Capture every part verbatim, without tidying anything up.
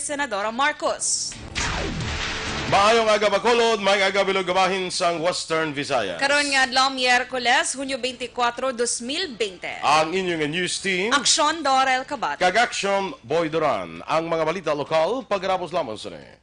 Senadora Marcos. Maayong aga, Bacolod. Maayong aga, bilog nga bahin sang Western Visayas. Karon nga adlaw, Miyerkules, Hunyo twenty-four, twenty twenty. Ang inyong news team. Aksyon, Dorel Cabate. Kag Aksyon, Boy Duran. Ang mga balita lokal, pagkatapos lamang sini.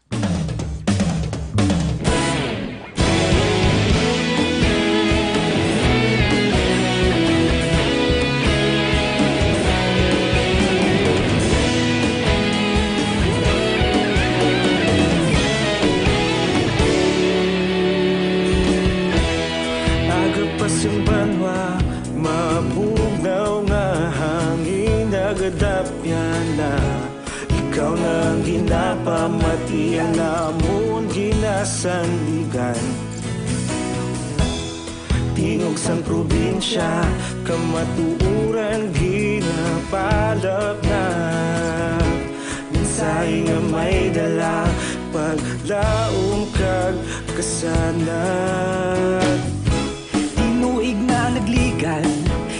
Aga pa sang banwa, mabugnaw nga hangin, nagadapyan na. Ikaw na ang ginapamati, ang amon ginasandigan. Tingog sang probinsya, kamatuoran ginapalapnag. Mensahe nga may dala, paglaom kag kasanag. Tinuig na nagligad,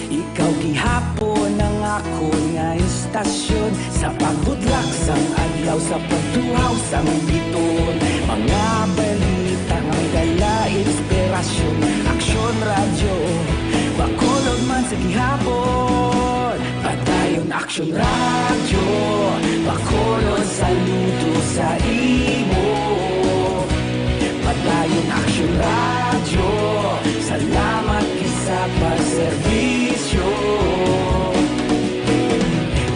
ikaw gihapon ang akon nga istasyon. Sa pagbutlak sang adlaw, sa pagtuhaw sang bituon, mga balita nga may dala inspirasyon. Aksyon Radyo, Bacolod man sa gihapon. Padayon Aksyon Radyo, Bacolod, saludo sa imo. Padayon Aksyon Radyo, salamat gid sa pagserbisyo.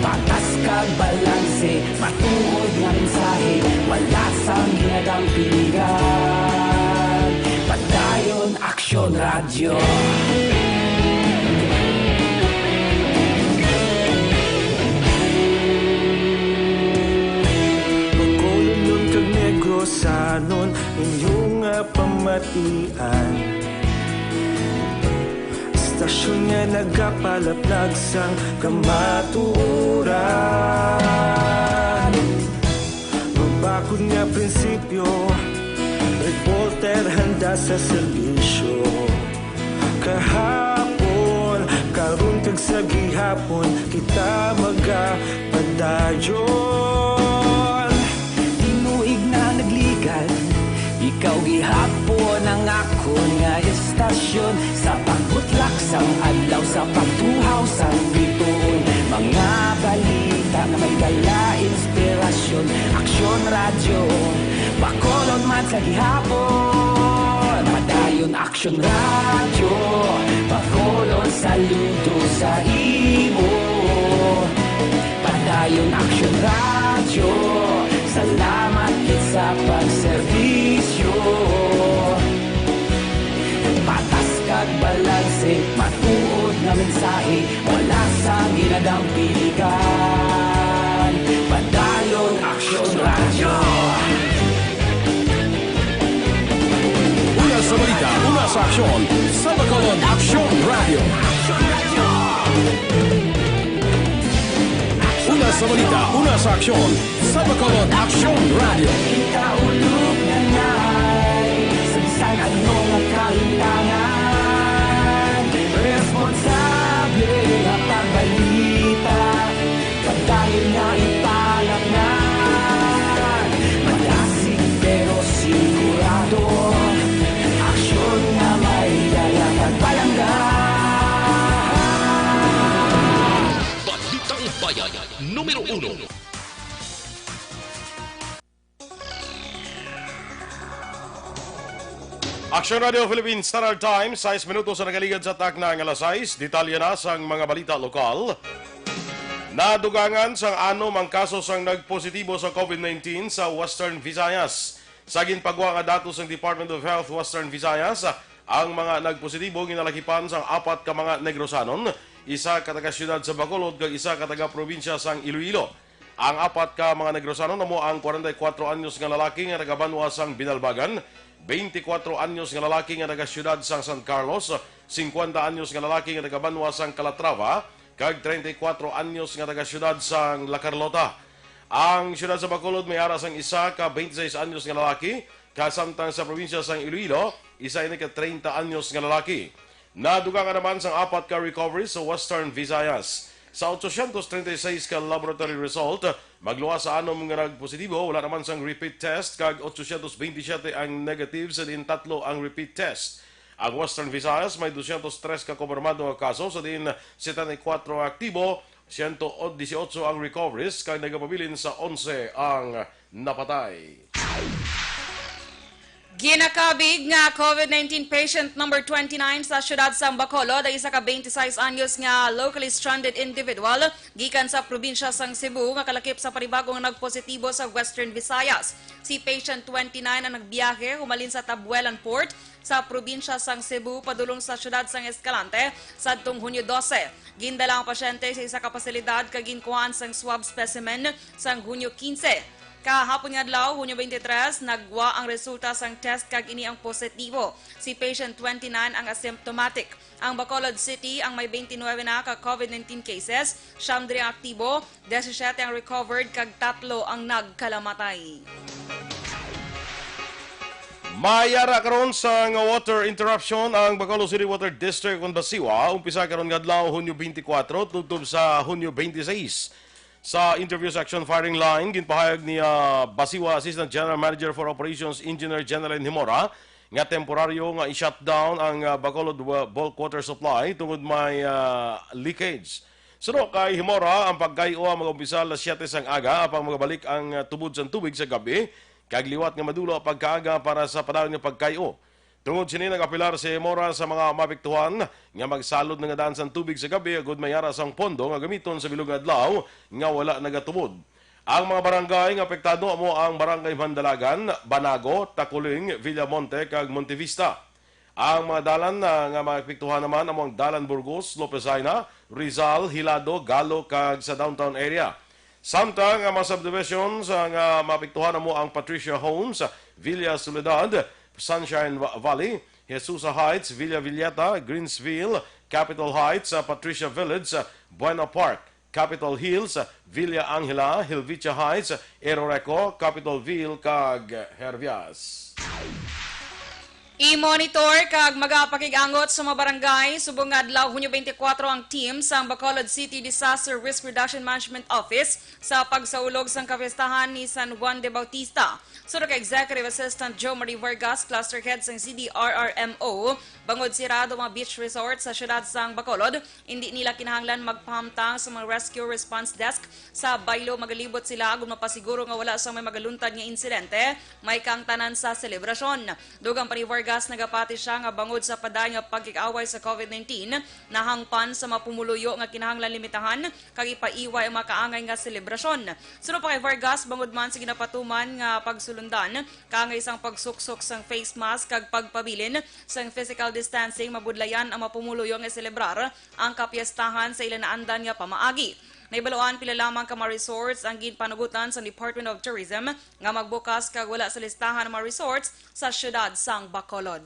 Patas kag balanse, matuod nga mensahe, wala sang ginadampingan. Padayon Aksyon Radyo. Bacolodnon kag Negrosanon, inyo nga pamatian. Istasyon nga nagapalaplag sang kamatuoran. Mabakod nga prinsipyo, reporter handa sa serbisyo. Kahapon, karon kag sa gihapon, kita magapadayon. Tinuig na nagligad, ikaw gihapon ang akon nga istasyon. Sa pagbutlak sang adlaw, sa pagtuhaw sang bituon, mga balita nga may dala inspirasyon. Aksyon Radyo, Bacolod man sa gihapon. Padayon Aksyon Radyo, Bacolod, saludo sa imo. Padayon Aksyon Radyo, salamat gid sa pagserbisyo. Patas kag balanse, matuod nga mensahe, wala sang ginadampingan. Padayon Aksyon Radyo. Una sa balita, una sa aksyon, sa Bacolod Aksyon Radyo. Una sa balita, una sa aksyon, sa Bacolod Aksyon Radyo. Kita ulog na ngay, sa bisan ano nga kalintangan, responsable nga pagbalita, padayon nga ipalapngan. Madasig pero sigurado, aksyon nga may dala kag palangga. Balitang Bayan, numero uno. Aksyon Radio Philippines Standard Time, sais minutos ang nakaligad sa takna nga alas sais. Detalye na sang mga balita lokal. Nadugangan sang anom ang kaso sang nagpositibo sa COVID nineteen sa Western Visayas. Sa ginpagwa nga datos sang Department of Health Western Visayas, ang mga nagpositibo ginalakipan sang apat ka mga Negrosanon, isa ka taga siyudad sa Bacolod kag isa ka taga probinsya sang Iloilo. Ang apat ka mga Negrosanon amo ang kwarenta y kuwatro anyos nga lalaki nga taga banwa sang Binalbagan, beintikwatro anyos nga lalaki nga taga siyudad sang San Carlos, singkwenta anyos nga lalaki nga taga banwa sang Calatrava, kag treinta y cuatro anyos nga taga siyudad sang La Carlota. Ang siyudad sa Bacolod may ara sang isa ka twenty-six anyos nga lalaki, kag samtang sa probinsya sang Iloilo, isa ini ka treinta anyos nga lalaki. Nadugangan naman sang apat ka recoveries sa Western Visayas. Sa otsosyentos treinta y seis ka laboratory result, magluwas sa anom nga nagpositibo, wala naman sang repeat test, kag otsosyentos bentisiete ang negative, sa diin tatlo ang repeat test. Ang Western Visayas may dosyentos tres ka kumpirmado nga kaso, sa diin setenta y kuwatro ang aktibo, siyento disiotso ang recoveries, kag nagapabilin sa onse ang napatay. Ginakabig nga COVID nineteen patient number twenty-nine sa siyudad sang Bacolod ang isa ka twenty-six anyos nga locally stranded individual gikan sa probinsya sang Cebu nga kalakip sa panibagong nagpositibo sa Western Visayas. Si patient twenty-nine ang nagbiyahe humalin sa Tabuelan Port sa probinsya sang Cebu padulong sa siyudad sang Escalante sadtong Hunyo dose. Gindala ang pasyente sa isa ka pasilidad kag ginkuhaan sang swab specimen sang Hunyo quince. Kahapon nga adlaw, Hunyo twenty-three, nagwa ang resulta sang test kag ini ang positibo. Si patient twenty-nine ang asymptomatic. Ang Bacolod City ang may twenty-nine na ka COVID nineteen cases, siyam diri ang aktibo, disisyete ang recovered kag tatlo ang nagkalamatay. May ara karon sang water interruption ang Bacolod City Water District ug Basiwa, umpisa karon nga adlaw, Hunyo twenty-four, tubtob sa Hunyo twenty-six. Sa interview sa Action Firing Line, ginpahayag ni, ah, Basiwa Assistant General Manager for Operations, Engineer General Himora, nga temporaryo nga i-shutdown ang, ah, Bacolod wa-, bulk water supply tungod may, ah, leakage. Suno kay Himora, ang pagkay-o ang mag-umpisa alas siyete sang aga, apang magabalik ang, ah, tubod sang tubig sa gabi, kag liwat nga madula ang pagkaaga para sa padayon nga pagkay-o. Tungod sini, nag-apelar si Himora sa mga maapektuhan nga magsalod na nga daan sang tubig sa gabi agud may ara sang pondo nga gamiton sa bilog nga adlaw nga wala nagatubod. Ang mga barangay nga apektado amo ang Barangay Mandalagan, Banago, Taculing, Villamonte, kag Montevista. Ang mga dalan na nga maapektuhan naman amo ang Dalan Burgos, Lopez Jaena, Rizal, Hilado, Galo, kag sa downtown area. Samtang ang mga subdivisions nga maapektuhan amo ang Patricia Homes, Villa Soledad, Sunshine Va-, Valley, Jesusa Heights, Villa Villeta, Greensville, Capitol Heights, ah, Patricia Village, ah, Buena Park, Capitol Hills, ah, Villa Angela, Helvetia Heights, Eroreco, Capitolville, kag Hervias. I-monitor kag magapakig-angot sa mga barangay subong nga adlaw, Hunyo twenty-four, ang team sang Bacolod City Disaster Risk Reduction Management Office sa pagsaulog sang kapistahan ni San Juan de Bautista. Suno kay Executive Assistant Joe Marie Vargas, Cluster Head sang C D R R M O, bangod sirado ang mga beach resort sa siyudad sang Bacolod, indi nila kinahanglan magpahamtang sa mga rescue response desk sa baylo. Magalibot sila agud mapasiguro nga wala sang may magaluntad nga insidente, may kaangtanan sa selebrasyon. Dugang pa ni Vargas, nagapati sia nga bangod sa padayon nga pagkig-away sa COVID nineteen, nahangpan sa mga pumuluyo nga kinahanglan limitahan kag ipaiway ang mga kaangay nga selebrasyon. Suno pa kay Vargas, bangod man sa ginapatuman nga pagsulundan, kaangay sang pagsuksok sang face mask kag pagpabilin sang physical distancing, mabudlayan ang mga pumuluyo nga selebrar ang kapiestahan sa ila naandan nga pamaagi. Nahibaluan, pila lamang ka mga resorts ang ginpanugutan sa Department of Tourism nga magbukas kag wala sa listahan ang mga resorts sa siyudad sang Bacolod.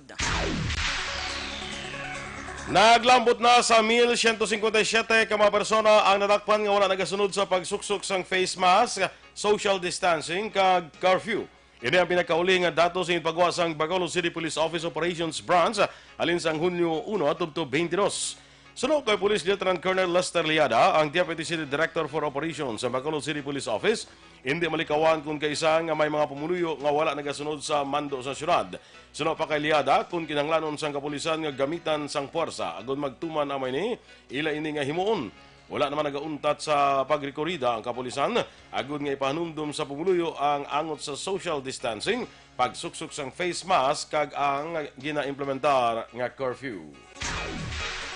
Naglambot na sa mil siyento singkwenta y siyete ka mga persona ang nadakpan nga wala nagasunod sa pagsuksok sang face mask, social distancing, kag curfew. Ini ang pinakauli nga datos nga ginpagwa sang Bacolod City Police Office Operations Branch, halin sang Hunyo uno tubtob twenty-two. Suno kay Police Lieutenant Colonel Lester Liada, ang Deputy City Director for Operations sa Bacolod City Police Office, indi malikawan kon kaisa nga may mga pumuluyo nga wala nagasunod sa mando sa syudad. Suno pa kay Liada, kon kinahanglanon sang kapulisan nga gamitan sang puwersa agud magtuman ang mga ini, ila ini nga himuon. Wala naman nagauntat sa pagrekorida ang kapulisan agud nga ipahanumdom sa pumuluyo ang angot sa social distancing, pagsuksok sang face mask, kag ang ginaimplementar nga curfew.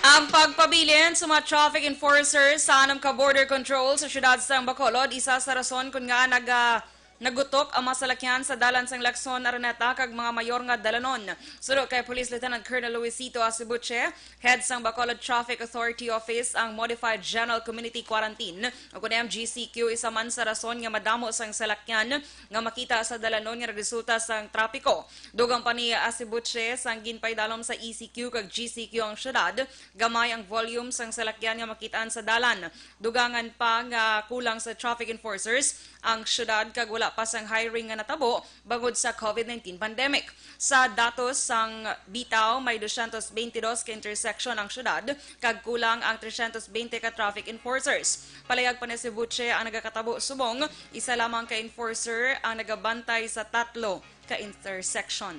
Ang pagpabilin sa mga traffic enforcers sa anom ka border control sa siyudad sang Bacolod, isa sa rason kon ngaa naga-, nagutok ang mga salakyan sa dalan sang Lacson, Araneta, kag mga mayor nga dalanon. Suno kay Police Lieutenant Colonel Luisito Asibuche, head sang Bacolod Traffic Authority Office, ang Modified General Community Quarantine, o kon M G C Q, isa man sa rason nga madamo sang salakyan nga makita sa dalanon nga nagresulta sang trapiko. Dugang pa ni Asibuche, sang ginpaidalom sa E C Q kag G C Q ang syudad, gamay ang volume sang salakyan nga makitaan sa dalan. Dugangan pa nga kulang sa traffic enforcers ang syudad kag wala pa sang hiring nga natabo bangod sa COVID nineteen pandemic. Sa datos sang bitaw, may dosyentos beintidos ka intersection ang syudad, kag kulang ang tresyentos beinte ka traffic enforcers. Palayag pa ni Cebuche, ang nagakatabo subong isa lamang ka enforcer ang nagabantay sa tatlo ka intersection.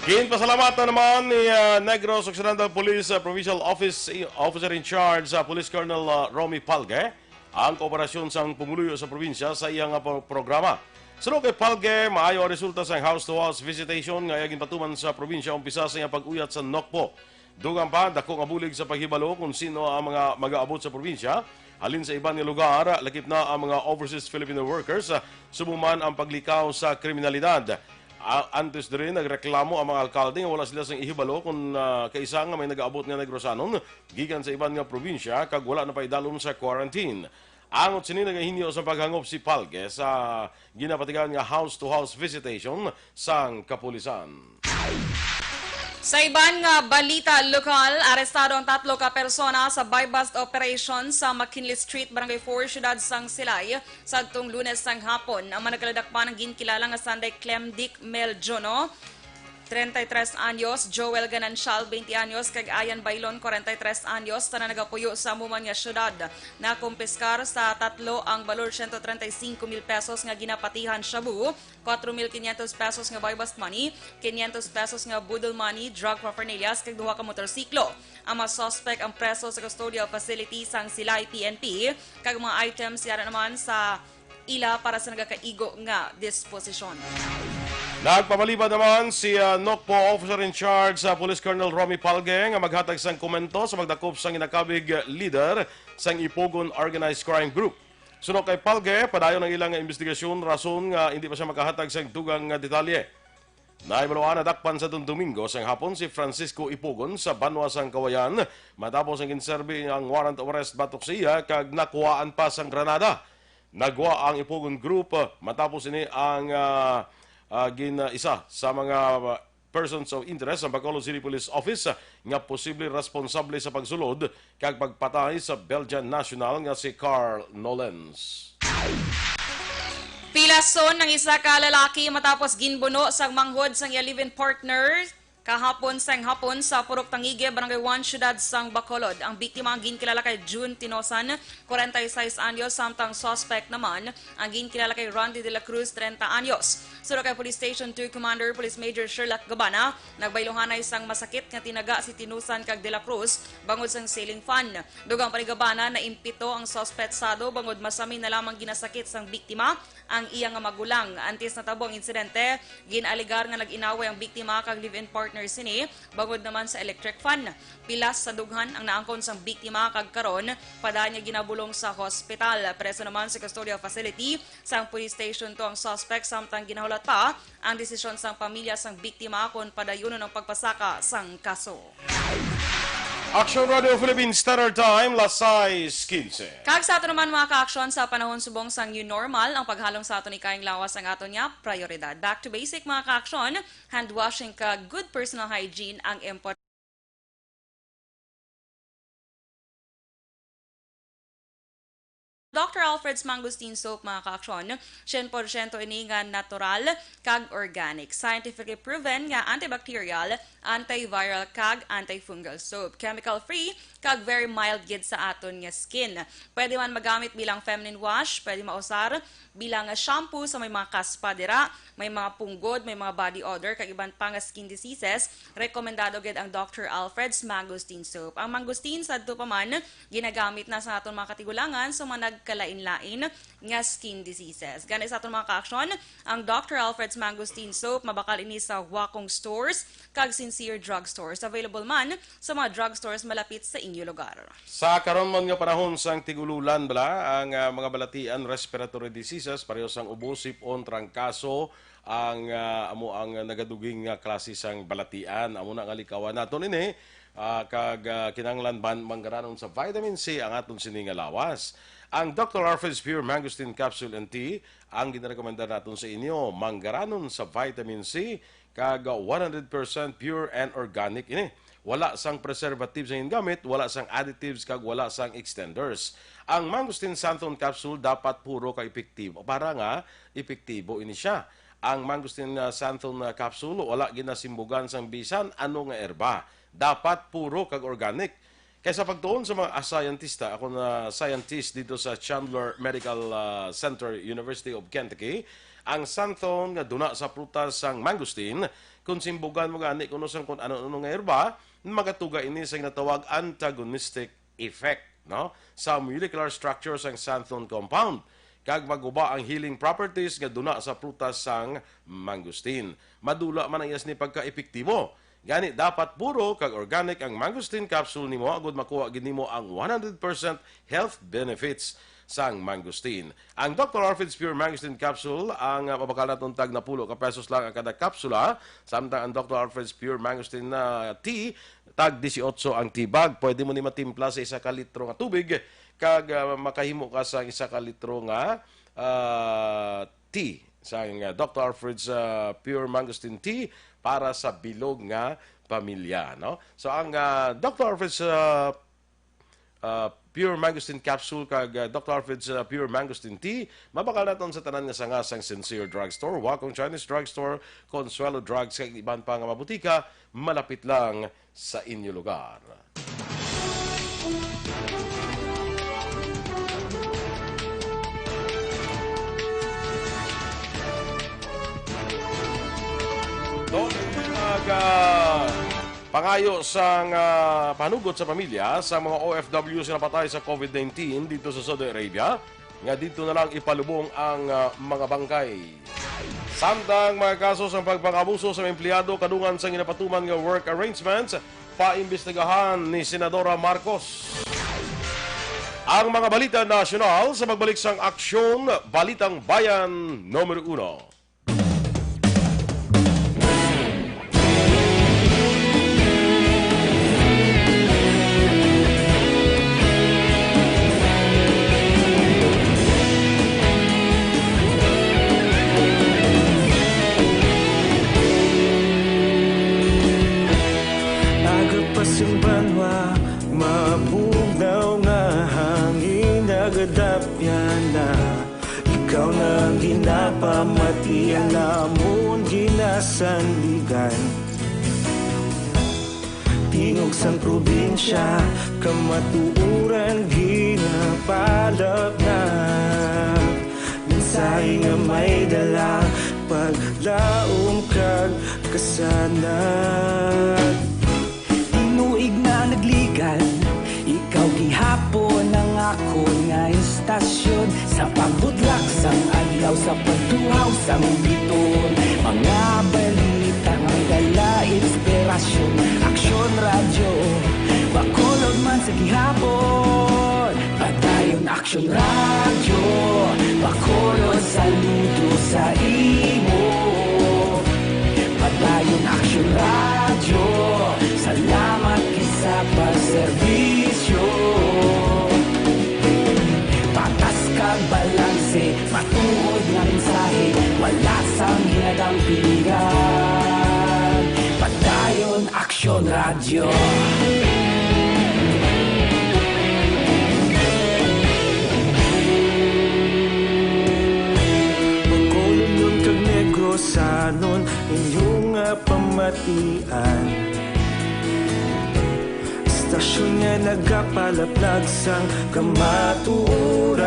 Ginpasalamatan naman ni, ah, Negros Occidental Police, ah, Provincial Office, Officer in Charge, ah, Police Colonel, ah, Romy Palge, ang kooperasyon sang pumuluyo sa probinsya sa iya nga pro-, programa. Suno kay Palge, maayo ang resulta sang house-to-house visitation nga iya ginpatuman sa probinsya umpisa sa iya pag-uyat sa Nokpo. Dugang pa, dako nga bulig sa paghibalo kung sino ang mga mag-aabot sa probinsya. Halin sa iban nga lugar, lakip na ang mga overseas Filipino workers, ah, subong man ang paglikaw sa kriminalidad. Ah, antes diri, nagreklamo ang mga alkalde nga wala sila sang ihibalo kung, ah, kaisa nga may nag-aabot nga Negrosanon gikan sa iban nga probinsya kag wala na paidalom sa quarantine. Angot sini, nagahinyo sa paghangop si Palge sa ginapatigan nga house-to-house visitation sang kapulisan. Sa iban nga balita lokal, arestado ang tatlo ka persona sa buy-bust operation sa McKinley Street, Barangay four, siyudad sang Silay, sadtong Lunes sang hapon. Ang mga nagkaladakpan ang ginkilala nga sanday Clem Dick Mel Jono, treinta y tres anyos, Joel Ganancial, veinte anyos, kag Ayan Bailon, cuarenta y tres anyos, tanan nagapuyo sa amo man nga siyudad. Nakumpiskar sa tatlo ang balor, ciento treinta y cinco mil pesos nga ginapatihan shabu, cuatro mil quinientos pesos nga buy-bust money, quinientos pesos nga boodle money, drug paraphernalia, kag duha ka motorsiklo. Ang mga suspect ang preso sa custodial facility sang Silay P N P, kag mga items yara naman sa ila para sa nagakaigo nga disposisyon. Nagpapalibad naman si, ah, Nokpo Officer in Charge sa Police Colonel Romy Palge nga maghatag sang komento sa pagdakop sang ginakabig leader sang Ipugon Organized Crime Group. Suno kay Palge, padayon ang ilang nga investigasyon, rason nga hindi pa siya makahatag sang dugang nga detalye. Nahibaluan, nadakpan sadtong Domingo sang hapon si Francisco Ipugon sa banwa sang Kawayan matapos ang ginserbi ang warrant of arrest batok sa iya kag nakuhaan pa sang granada. Nagwa ang Ipugon Group, ah, matapos ini ang, ah, ah, gin-, ah, isa sa mga, ah, persons of interest sa Bacolod City Police Office, ah, nga posible responsable sa pagsulod kag pagpatay sa Belgian national nga si Carl Nolens. Pilason ang isa ka lalaki matapos ginbuno sang manghod sang iya live-in partner kahapon sang hapon sa Purok Tangigue, Barangay one, siyudad sang Bacolod. Ang biktima ang ginkilala kay June Tinosan, cuarenta y seis anyos, samtang suspect naman ang ginkilala kay Randy de la Cruz, treinta anyos. Suno kay Police Station two Commander Police Major Sherlock Gabana, nagbayluhanay sang masakit nga tinaga si Tinosan kag de la Cruz bangod sang ceiling fan. Dugang pa ni Gabana, naimpito ang suspetsado bangod masami na lamang ginasakit sang biktima ang iya nga magulang. Antes natabo ang insidente, gin-alegar nga nag-inaway ang biktima kag live-in partner sini bangod naman sa electric fan. Pilas sa dughan ang naangkon sang biktima kag karon padayon nga ginabulong sa hospital. Preso naman sa custodial facility sang Police Station two ang suspect, samtang ginahulat pa ang desisyon sang pamilya sang biktima kon padayunon ang pagpasaka sang kaso. Aksyon Radio Philippine Standard Time, las sais quince. Kag sa ato naman, mga ka-aksyon, sa panahon subong sang new normal, ang paghalong sa aton ikayang lawas ang aton nga prioridad. Back to basic, mga ka-aksyon, hand washing kag good personal hygiene ang importante. Doctor Alfred's Mangosteen Soap, mga ka-aksyon, cien por ciento ini nga natural kag organic, scientifically proven nga antibacterial, antiviral, kag antifungal soap. Chemical-free kag very mild gid sa aton nga skin. Pwede man magamit bilang feminine wash, pwede mausar bilang shampoo sa may mga kaspa dira, may mga punggod, may mga body odor, kag iban pa nga skin diseases. Rekomendado gid ang Doctor Alfred's Mangosteen Soap. Ang mangosteen sadto pa man ginagamit na sa aton mga katigulangan sa mga nagkalain-lain nga skin diseases. Gani sa aton mga ka-aksyon, ang Doctor Alfred's Mangosteen Soap, mabakal ini sa Wacom Stores kag Sincere Drug Stores. Available man sa mga drug stores malapit sa inyo lugar. Sa karon man nga panahon sang tig-ululan bala, ang, ah, mga balatian, respiratory diseases, pareho sang ubo, sip-on, trangkaso, ang, ah, amo ang nagaduging nga klase sang balatian. Amo na nga likawan naton ini, ah, kag, ah, kinahanglan man manggaranon sa vitamin C ang aton sini nga lawas. Ang Doctor Alfred's Pure Mangosteen Capsule and Tea ang ginarekomendar naton sa inyo. Manggaranon sa vitamin C kag one hundred percent pure and organic ini. Wala sang preservatives ang gingamit, wala sang additives, kag wala sang extenders. Ang mangosteen xanthone capsule dapat puro kag epektibo para nga epektibo ini siya. Ang mangosteen, ah, xanthone, ah, capsule wala ginasimbugan sang bisan ano nga erba. Dapat puro kag organic. Kay sa pagtuon sa mga scientista, ako na scientist dito sa Chandler Medical, ah, Center, University of Kentucky, ang xanthone nga duna sa prutas sang mangosteen, kung simbugan mo gani kuno sang kung ano-ano nga herba, magatuga ini sa ginatawag antagonistic effect, no, sa molecular structure sang xanthone compound, kag maguba ang healing properties nga duna sa prutas sang mangosteen. Madula man ang iya sini pagka-epektibo. Gani, dapat puro kag organic ang mangosteen capsule nimo agud makuha gid nimo ang one hundred percent health benefits sang mangosteen. Ang Doctor Alfred's Pure Mangosteen Capsule, ang, ah, mabakal naton tag napulo ka pesos lang ang kada kapsula, samtang ang Doctor Alfred's Pure Mangosteen, ah, Tea, tag disiotso ang tea bag. Pwede mo ni matimpla sa isa ka litro nga tubig, kag, ah, makahimo ka sa isa ka litro nga, ah, tea. Sa, ah, Doctor Alfred's, ah, Pure Mangosteen Tea para sa bilog nga pamilya, no? So, ang, ah, Doctor Alfred's, ah, ah, Pure Mangosteen Capsule kag, ah, Doctor Alfred's, ah, Pure Mangosteen Tea, mabakal naton sa tanan nga sanga sang Sincere Drugstore, Wacom Chinese Drugstore, Consuelo Drugs, kag iban pa nga mga butika, malapit lang sa inyo lugar. Doon ang, ah, pangayo sang, ah, panugot sa pamilya sa mga O F W nga napatay sa COVID nineteen dito sa Saudi Arabia, nga dito na lang ipalubong ang, ah, mga bangkay. Samtang mga kaso sang pagpangabuso sa mga empleyado kadungan sa ginapatuman nga work arrangements, paimbestigahan ni Senadora Marcos. Ang mga balita nasyonal sa pagbalik sang Aksyon, Balitang Bayan Numero Uno. Aga pa sing banwa, mabugnaw nga hangin, nagadapyan na. Ikaw na ang ginapamati, ang amon ginasandigan. Tingog sang probinsya, kamatuoran ginapalapnap. Mensahe nga may dala, paglaom kag kasanag. Tinuig na nagligan, ikaw gihapon ang akon nga istasyon. Sa pagbutlak sang adlaw, sa pagtuhaw sang bituon, mga balita nga may dala inspirasyon. Aksyon Radyo, Bacolod man sa gihapon. Padayon Aksyon Radyo, Bacolod, saludo sa imo. Padayon Aksyon Radyo, salamat gid sa pagserbisyo. Patas kag balanse, matuod nga mensahe, wala sang ginadampingan. Padayon Aksyon Radyo. Bacolodnon kag Negrosanon, inyo nga pamatian. Istasyon nga nagapalaplag sang kamatuoran.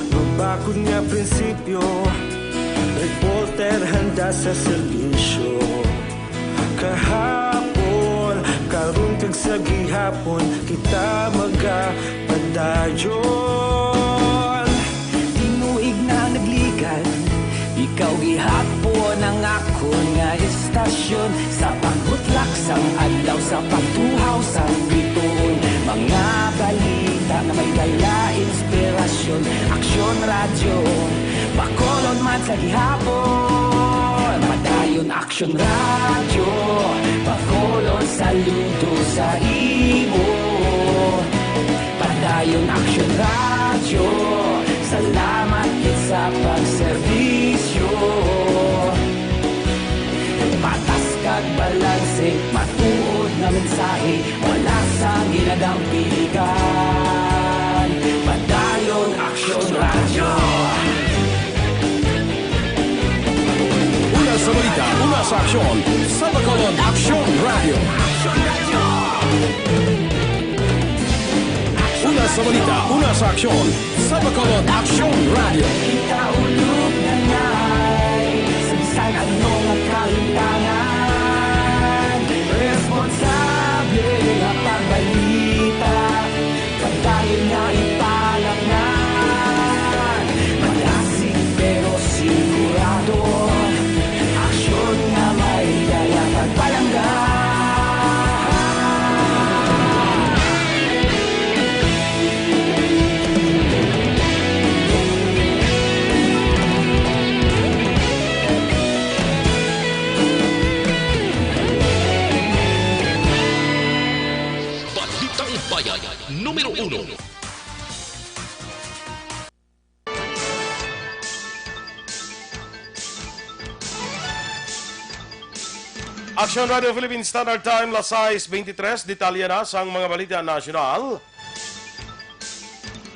Mabakod nga prinsipyo, reporter handa sa serbisyo. Kahapon, karon kag sa gihapon, kita magapadayon. Tinuig na nagligan, ikaw gihapon ang akon nga istasyon. Sa pagbutlak sang adlaw, sa pagtuhaw sang bituon, mga balita nga may dala inspirasyon. Aksyon Radyo, Bacolod man sa gihapon. Padayon Aksyon Radyo, Bacolod, saludo sa imo. Padayon Aksyon Radyo, salamat gid sa pagserbisyo. Patas kag Mensahe mula sa Ginadampiligan. Padayon Aksyon Radyo. Una sa balita, una sa aksyon, sa Bacolod Aksyon Radyo. Una sa balita, una sa aksyon, sa Bacolod Aksyon Radyo. Kita ulog na ngay, sa bisan ano nga kalimtangan, responsable nga pagbalita, padayon nga ipalangnan. Malasig pero sigurado, aksyon nga may dala kag palangga. Balitang Bayan, numero uno. Aksyon Radio Philippine Standard Time, las sais beintitrés. Detalye na sang mga balita nasyonal.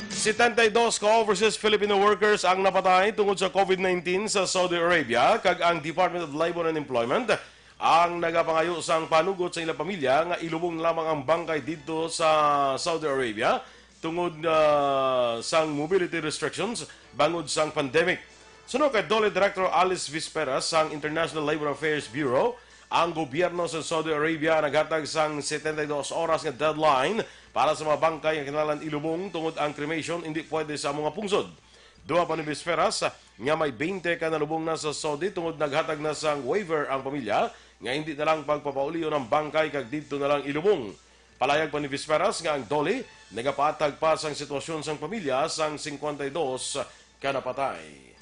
Setenta y dos ka overseas Filipino workers ang napatay tungod sa COVID nineteen sa Saudi Arabia, kag ang Department of Labor and Employment ang nagapangayo sang panugot sa ilang pamilya nga ilubong lamang ang bangkay didto sa Saudi Arabia tungod, ah, sang mobility restrictions bangod sang pandemic. Suno kay DOLE Director Alice Visperas sang International Labor Affairs Bureau, ang gobyerno sa Saudi Arabia naghatag sang setenta y dos oras nga deadline para sa mga bangkay nga kinahanglan ilubong tungod ang cremation hindi pwede sa amo nga pungsod. Duha pa ni Visperas nga may twenty ka nalubong na sa Saudi tungod naghatag na sang waiver ang pamilya nga hindi na lang pagpapaulion ang bangkay kag didto na lang ilubong. Palayag pa ni Visperas nga ang DOLE nagapaatag pa sang sitwasyon sang pamilya sang cincuenta y dos ka napatay.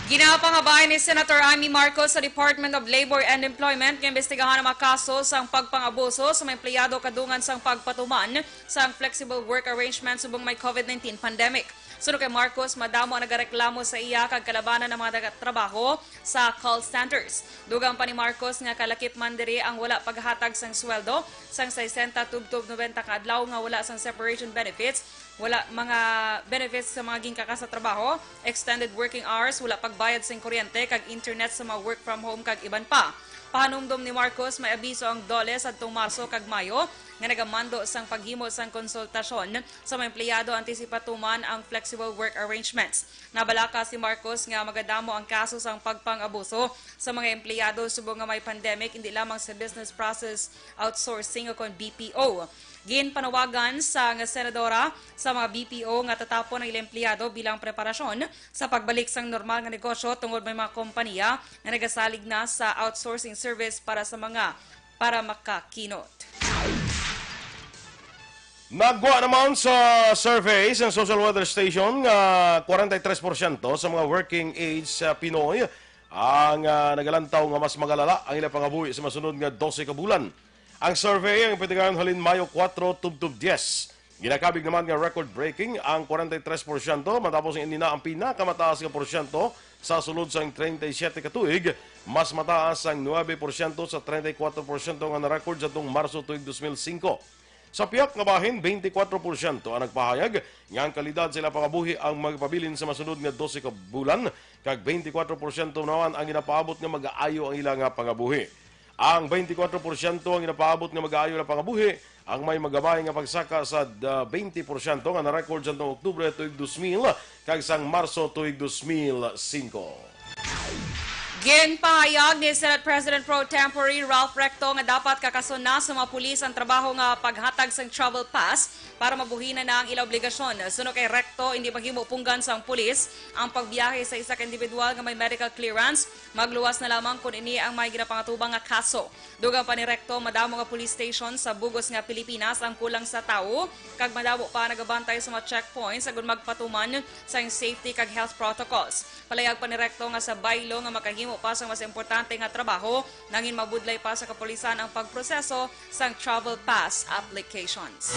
Ginapahabayan ni Senator Imee Marcos sa Department of Labor and Employment nga imbestigahan ang mga kaso sang pagpang-abuso sa mga empleyado kadungan sang pagpatuman sang flexible work arrangement subong may COVID nineteen pandemic. Suno kay Marcos, madamo ang nagareklamo sa iya kag kalabanan ang mga nagatrabaho sa call centers. Dugang pa ni Marcos nga kalakip man diri ang wala paghatag sang sweldo sang sesenta tubtob nobenta ka adlaw, nga wala sang separation benefits, wala mga benefits sa mga ginkaka sa trabaho, extended working hours, wala pagbayad sing kuryente kag internet sa mga work from home kag iban pa. Pahanumdom ni Marcos, may abiso ang DOLE sadtong Marso kag Mayo nga nagamando sang paghimo sang konsultasyon sa mga empleyado antes ipatuman ang flexible work arrangements. Nabalaka si Marcos nga magadamo ang kaso sang pagpang-abuso sa mga empleyado subong nga may pandemic, hindi lamang sa business process outsourcing o kon B P O. Ginpanawagan sang senadora sa mga B P O nga tatapon ang ilang empleyado bilang preparasyon sa pagbalik sang normal nga negosyo tungod may mga kompanya nga nagasalig na sa outsourcing service para sa mga para makakinot. Nagwa naman sa survey sa Social Weather Station nga kwarenta y tres porsyento sa mga working age sa Pinoy ang, ah, nagalantaw nga mas magalala ang ilang pangabuhi sa masunod nga dose ka bulan. Ang survey ang ipinatigayon halin Mayo kuwatro tubtob diyes. Ginakabig naman nga record-breaking ang kwarenta y tres porsyento, matapos nga ini na ang pinakamataas nga porsyento sa sulod sang treinta y siete ka tuig, mas mataas ang nuebe porsyento sa treinta y kuwatro porsyento nga na-record sa tuong Marso tuig dos mil singko. Sa pihak nga bahin, twenty-four porsyento ang nagpahayag nga ang kalidad sa ilang pangabuhi ang magpabilin sa masunod nga dose ka bulan, kag twenty-four porsyento naman ang ginapaabot nga magaayo ang ila nga pangabuhi. Ang twenty-four porsyento ang ginapaabot nga magaayo na pangabuhi ang may magamay nga pagsaka sa, ah, twenty porsyento nga na-record sa tuong Oktubre tuig dos mil kag sang Marso tuig dos mil singko. Ginpahayag ni Senate President Pro Tempore Ralph Recto nga dapat kakason na sa mga pulis ang trabaho nga paghatag sang travel pass para mabuhinan na ang ila obligasyon. Suno kay Recto, hindi maghimo punggan sang pulis ang pagbiyahe sa isa ka individual nga may medical clearance, magluwas na lamang kon ini ang may ginapangatubang nga kaso. Dugang pa ni Recto, madamo nga police station sa bug-os nga Pilipinas ang kulang sa tawo, kag madamo pa nagabantay sa mga checkpoints agud magpatuman sa safety kag health protocols. Palayag pa ni Recto nga sa baylo nga makahimo pa sa mas importante nga trabaho, nangin mabudlay pa sa kapulisan ang pagproseso sang travel pass applications.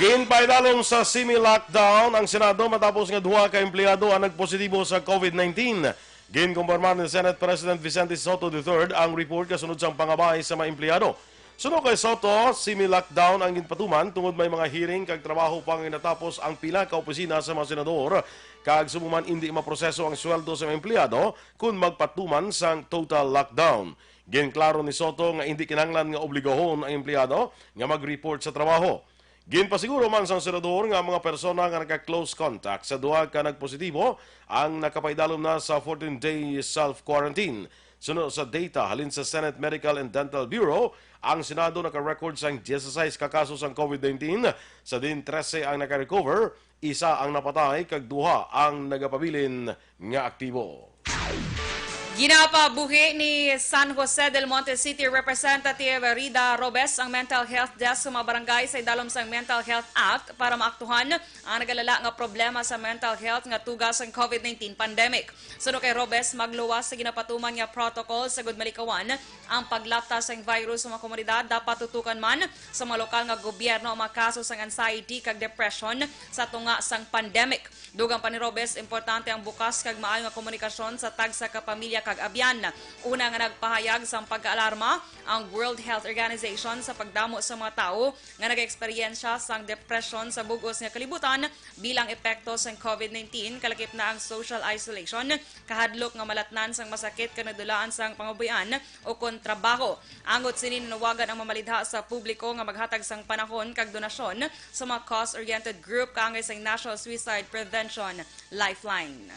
Ginpaidalom sa semi-lockdown ang Senado matapos nga duha ka empleyado ang nagpositibo sa COVID nineteen. Ginkumpirma ni Senate President Vicente Sotto the third ang report kasunod sang pangabay sa mga empleyado. Suno kay Soto, semi-lockdown ang ginpatuman tungod may mga hearing kag trabaho pa nga natapos ang pila ka opisina sa mga senador, kag subong man indi maproseso ang sweldo sa mga empleyado kon magpatuman sang total lockdown. Ginklaro ni Soto nga indi kinahanglan nga obligahon ang empleyado nga mag-report sa trabaho. Ginpasiguro man sang senador nga ang mga persona nga naka-close contact sa duha ka nagpositibo ang nakapaidalom na sa fourteen-day self-quarantine. Suno sa data halin sa Senate Medical and Dental Bureau, ang Senado naka-record sang dieciséis ka kaso sang COVID nineteen, sa diin trese ang naka-recover, isa ang napatay, kag duha ang nagapabilin nga aktibo. Ginapabuhi ni San Jose del Monte City Representative Rida Robes ang mental health desk sa mga barangay sa idalom sang Mental Health Act para maaktuhan ang nagalala nga problema sa mental health nga tuga sang COVID nineteen pandemic. Suno kay Robes, magluwas sa ginapatuman nga protocol sa gud malikawan ang paglapta sang virus sa mga komunidad. Dapat tutukan man sa mga lokal nga gobyerno ang mga kaso sang anxiety kag depression sa tunga sang pandemic. Dugang pa ni Robes, importante ang bukas kag maayo nga komunikasyon sa tagsa ka pamilya kag abyan. Una nga nagpahayag sang pagkaalarma ang World Health Organization sa pagdamo sa mga tawo nga nagaeksperyensya sang depresyon sa bug-os nga kalibutan bilang epekto sang COVID nineteen, kalakip na ang social isolation, kahadlok nga malatnan sang masakit kag nadulaan sang pangabuhian o kon trabaho. Angot sini, nanawagan ang mamalidha sa publiko nga maghatag sang panahon kag donasyon sa mga cause-oriented group kaangay sang National Suicide Prevention Lifeline.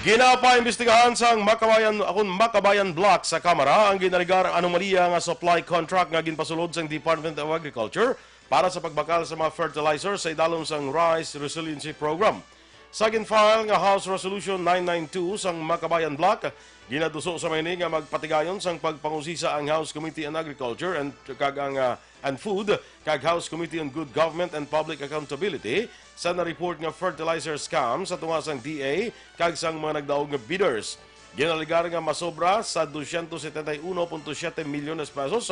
Ginapaimbestigahan sang Makabayan, akon Makabayan Block sa Kamara ang ginalegar anomalya nga supply contract nga ginpasulod sang Department of Agriculture para sa pagbakal sa mga fertilizer sa idalom sang Rice Resiliency Program. Sa ginfile nga House Resolution nine nine two sang Makabayan Block, ginaduso sa mahini nga magpatigayon sang pagpangusisa ang House Committee on Agriculture and, kag ang, ah, and Food kag House Committee on Good Government and Public Accountability sa na-report nga fertilizer scam sa tunga sang D A kag sang mga nagdaog nga bidders. Ginalegar nga masobra sa doscientos setenta y uno punto siete milyones pesos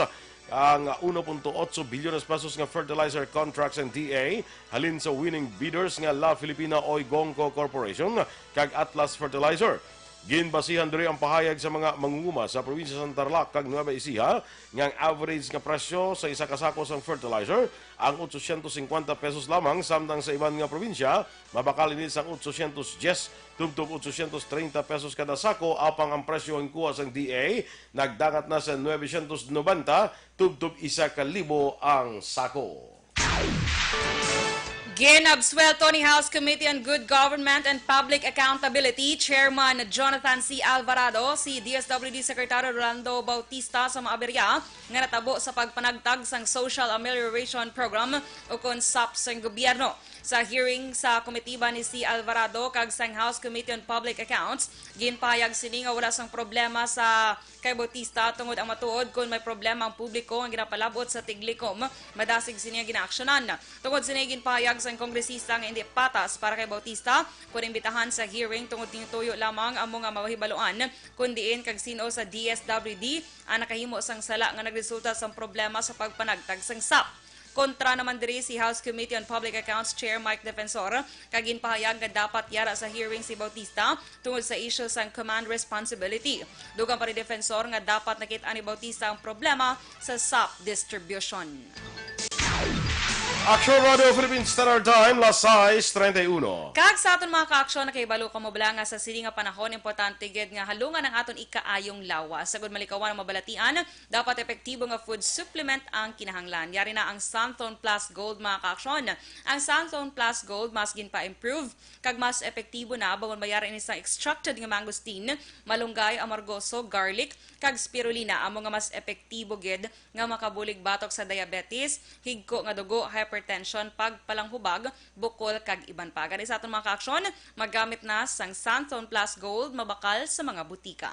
ang uno punto otso bilyones pesos nga fertilizer contract sang D A halin sa winning bidders nga La Filipina Oigongco Corporation kag Atlas Fertilizer. Ginbasihan diri ang pahayag sa mga mangunguma sa probinsya sa Tarlac kag Nueva Ecija nga ang average nga presyo sa isa ka sako sang fertilizer ang otsosyentos singkwenta pesos lamang, samtang sa iban nga probinsya mabakal ini sang otsosyentos dyes tubtob otsosyentos treinta pesos kada sako, apang ang presyo nga kuha sang D A nagdangat na sa nuebe syentos nobenta tubtob isa ka libo ang sako. Ginabsuwelto ni House Committee on Good Government and Public Accountability Chairman Jonathan C. Alvarado si D S W D Secretary Rolando Bautista sa mga aberya nga natabo sa pagpanagtag sang Social Amelioration Program, ukon SAP, sang gobyerno. Sa hearing sa komitiba ni C. Alvarado kag sang House Committee on Public Accounts, ginpahayag sini nga wala sang problema sa kay Bautista tungod ang matuod kon may problema ang publiko nga ginapalab-ot sa tiglikom, madasig sini nga ginaaksyonan. Tungod sini, ginpahayag sang kongresista nga indi patas para kay Bautista kon imbitahan sa hearing tungod tinutuyo lamang amo nga mahibaluan kon diin kag sin-o sa D S W D ang nakahimo sang sala nga nagresulta sang problema sa pagpanagtag sang SAP. Kontra naman diri si House Committee on Public Accounts Chair Mike Defensor, kag ginpahayag nga dapat yara sa hearing si Bautista tungod sa isyu sang command responsibility. Dugang pa ni Defensor nga dapat nakit-an ni Bautista ang problema sa SAP distribution. Aksyon Radio Philippine Standard Time, las sais treinta y uno. Kag sa aton mga kaaksyon, nakahibalo kamo bala nga sa sini nga panahon, importante gid nga halungan ang aton ikaayong lawas. Sagod malikawan ang mabalatian, dapat epektibo nga food supplement ang kinahanglan. Yari na ang Santhon Plus Gold, mga kaaksyon. Ang Santhon Plus Gold mas ginpa-improve kag mas epektibo na bangod mayari ini sang extracted nga mangosteen, malunggay, amargoso, garlic, kag spirulina, amo nga mas epektibo gid nga makabulig batok sa diabetes, higko nga dugo, hypertension, pagpalanghubag, bukol, kag iban pa. Gani sa aton mga kaaksyon, magamit na sang Santhon Plus Gold, mabakal sa mga butika.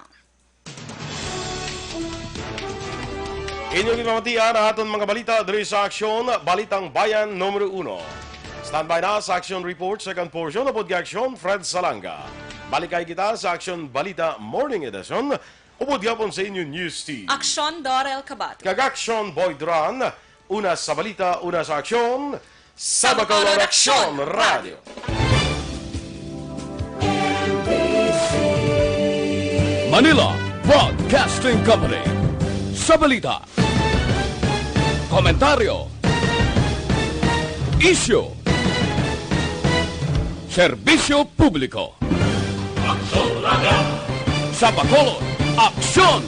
Inyo ginpamatian ang aton mga balita diri sa Aksyon, Balitang Bayan Numero Uno. Standby na sa Aksyon Report, second portion, upod kay Aksyon Fred Salanga. Balikay kita sa Aksyon Balita Morning Edition, upod gihapon sa inyo News Team. Aksyon Dorel Kabato. Kag Aksyon Boy Duran, una sa balita, una sa aksyon, sa Bacolod Aksyon Radio. Manila Broadcasting Company. Sa balita. Komentaryo. Isyu. Serbisyo publiko. Sa Bacolod, aksyon!